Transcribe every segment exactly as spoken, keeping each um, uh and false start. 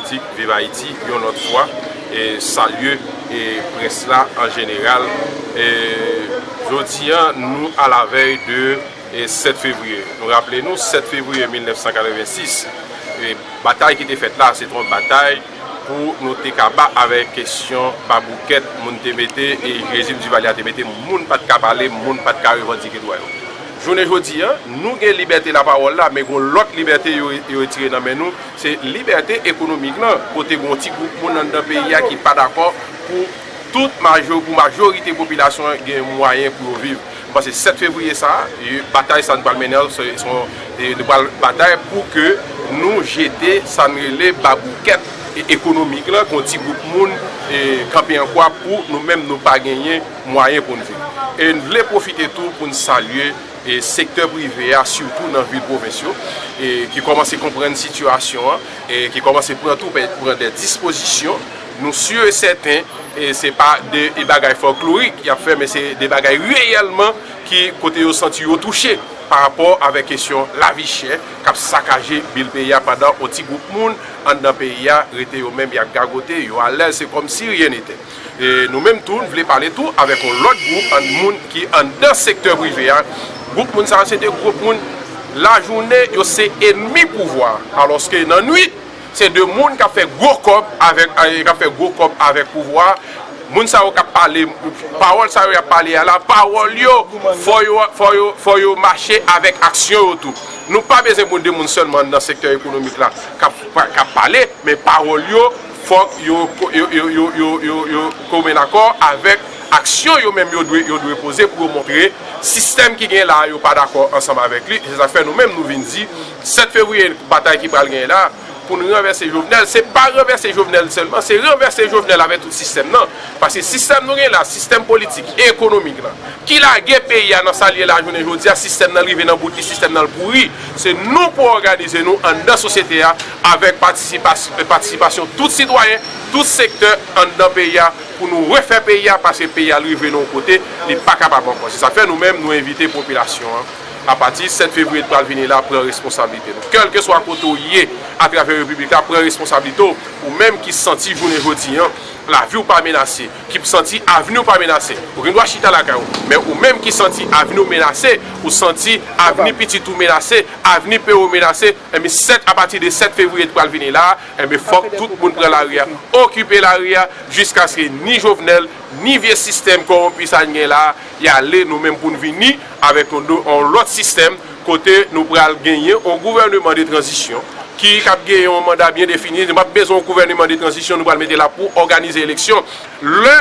Politik Viv Ayiti yon lòt fwa, e salye, e près la an jeneral. E jodi a, nou alavèy de, e sèt fevriye. Nou raple nou, sèt fevriye mil nèf san katrevensis, e batay ki te fèt la, se te yon batay pou nou te kaba avèk kesyon baboukèt moun te mete, e rejim Duvalier te mete, moun pa t ka pale, moun pa t ka revandike dwa yo. Jounen jodi a, nou gen libète lapawòl la, men gen lòt libète yo, yo retire nan men nou, se libète ekonomik lan, kote gen yon ti gwoup moun anndan peyi a ki pa dakò pou tout majo-, pou majorite popilasyon an gen mwayen pou yo viv. M panse sèt fevriye sa a, e batay sa a nou pral mennen an, se, se yon, e nou pral batay pou ke nou jete sa n rele baboukèt e ekonomik lan, gen yon ti gwoup moun, e kanpe an kwa pou nou menm nou pa genyen mwayen pou n viv. E n vle pwofite tou pou n salye, e sektè prive a, sitou nan vil pwovens yo, e ki kòmanse konprann sitiyasyon an, e ki kòmanse pran tou, pran de dispozisyon. Nou si e sèten, e se pa de, e bagay fòklorik y ap fè, men se de bagay reyèlman ki, kote yo santi yo touche pa rapò avèk kesyon lavi chè k ap sakaje bil peyi a, pandan yon ti gwoup moun anndan peyi a rete yo menm, y ap gagote, yo alèz, se kòmsi rien n'était. E nou menm tou, n vle pale tou avèk yon lòt gwoup an moun ki anndan sektè prive a. Gwoup moun sa yo, se de gwoup moun, lajounen, yo se enmi pouvwa a, alòske nan nwit, se de moun k ap fè gwo kòb avèk, e k ap fè gwo kòb avèk pouvwa a. Moun sa yo k ap pale, pawòl sa yo y ap pale a la, pawòl yo, fò yo, fò yo, fò yo mache avèk aksyon yo tou. Nou pa bezwen pou de moun sèlman nan sektè ekonomik la k ap, k ap pale, men pawòl yo, fòk yo, yo, yo komen akò avèk aksyon yo menm yo dwe, yo dwe poze pou yo montre sistèm ki gen la a, yo pa dakò ansanm avèk li. Se sa k fè nou menm nou vin di, sèt fevriye, batay ki pral genyen la, pou n ranvèse Jovenel, se pa ranvèse Jovenel sèlman, se ranvèse Jovenel avèk tout sistèm nan. Paske sistèm nou gen la, sistèm politik e ekonomik lan, ki lage peyi a nan sa l ye la jounen jodi a, sistèm nan rive nan bout li, sistèm nan l pouri. Se nou pou òganize nou anndan sosyete a avèk patisipas-, patisipasyon tout sitwayen, tout sektè anndan peyi a pou nou refè peyi a, paske peyi a l rive nan yon kote li pa kapab ankò. Se sa k fè nou menm nou envite popilasyon an, apati sèt fevriye k pral vini la, pran responsablite nou. Kèlkeswa kote w ye atravè repiblik la, pran responsablite w. Ou menm ki santi jounen jodi an, lavi w pa menase, ki santi avni w pa menase. Ou gen dwa chita lakay ou, men ou menm ki santi avni w menase, ou santi avni pitit ou menase, avni peyi w menase, enben sèt, apati de sèt fevriye k pral vini la, enben fòk tout moun pran lari a, okipe lari a, jiskaske ni Jovenel, ni vye sistèm kòwonpi sa n gen la a, y ale, nou menm pou n vini avèk yon do-, yon lòt sistèm, kote nou pral genyen yon gouvèneman de tranzisyon ki, k ap genyen yon manda byen defini. Nou p ap bezwen yon gouvèneman de tranzisyon, nou pral mete la pou òganize eleksyon. Lè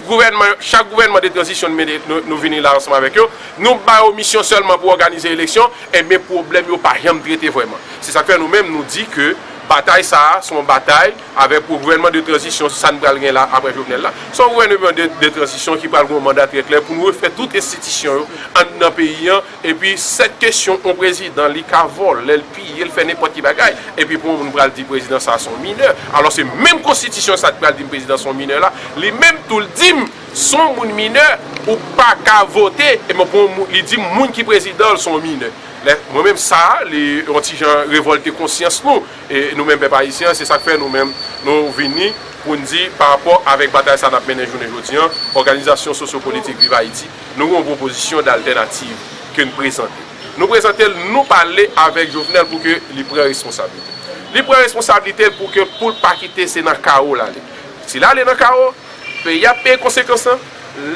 gouvènman, chak gouvènman de tranzisyon nou mete, nou, nou vini la ansanm avèk yo, nou ba yo misyon sèlman pou òganize eleksyon, enben pwoblèm yo pa janm trete vrèman. Se sa k fè nou menm nou di ke batay sa a, se yon batay avèk pou gouvènman de tranzisyon, sa n pral gen la apre Jovenel la. Se yon gouvènman de, de tranzisyon ki pral gen yon manda trè klè pou nou refè tout enstitisyon yo anndan peyi an. Epi sèt kesyon, yon prezidan, li ka vòlè, l piye, l fè nenpòt ki bagay. Epi pou yon moun pral di prezidan sa a se yon minè. Alòske menm konstitisyon sa a ki pral di m prezidan se yon minè la, li menm tou l di m se yon moun minè, ou pa ka vote. Epi pou yon moun, li di m moun ki prezidan l se yon minè. Lè, mwen menm sa, li yon ti jan revòlte konsyans nou. E nou menm pèp ayisyen an, se sa k fè nou menm, nou vini pou n di, pa rapò avèk batay sa n ap mennen jounen jodi an, òganizasyon sosyopolitik Viv Ayiti, nou gen yon pwopozisyon daltènativ ke n prezante. Nou prezante l, nou pale avèk Jovenel pou ke li pran responsablite. Li pran responsablite l pou ke, pou l pa kite se nan kawo l ale. Si l ale nan kawo, peyi a ap peye konsekans lan,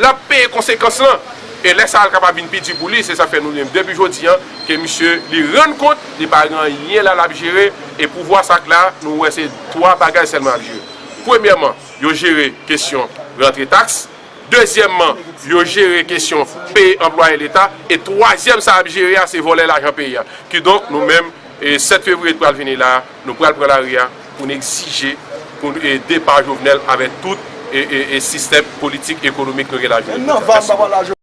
l ap peye konsekans lan. E lè sa a, l kapab vin pi di pou li. Se sa k fè nou di depi jodi an ke misye, li rann kont, li pa gen anyen la l ap jere. E pouvwa sa k la, nou wè se twa bagay sèlman l ap jere. Premyèman, yo jere kesyon rantre taks. Dezyèmman, yo jere kesyon peye anplwaye Leta. E twazyèm sa ap jere a, se vòlè lajan peyi a. Kidonk, nou menm, e sèt fevriye k pral vini la, nou pral pran lari a pou n egzije pou, e, depa Jovenel avèk tout, e, e, e sistèm politik, ekonomik nou gen la jounen jodi a. Mèsi.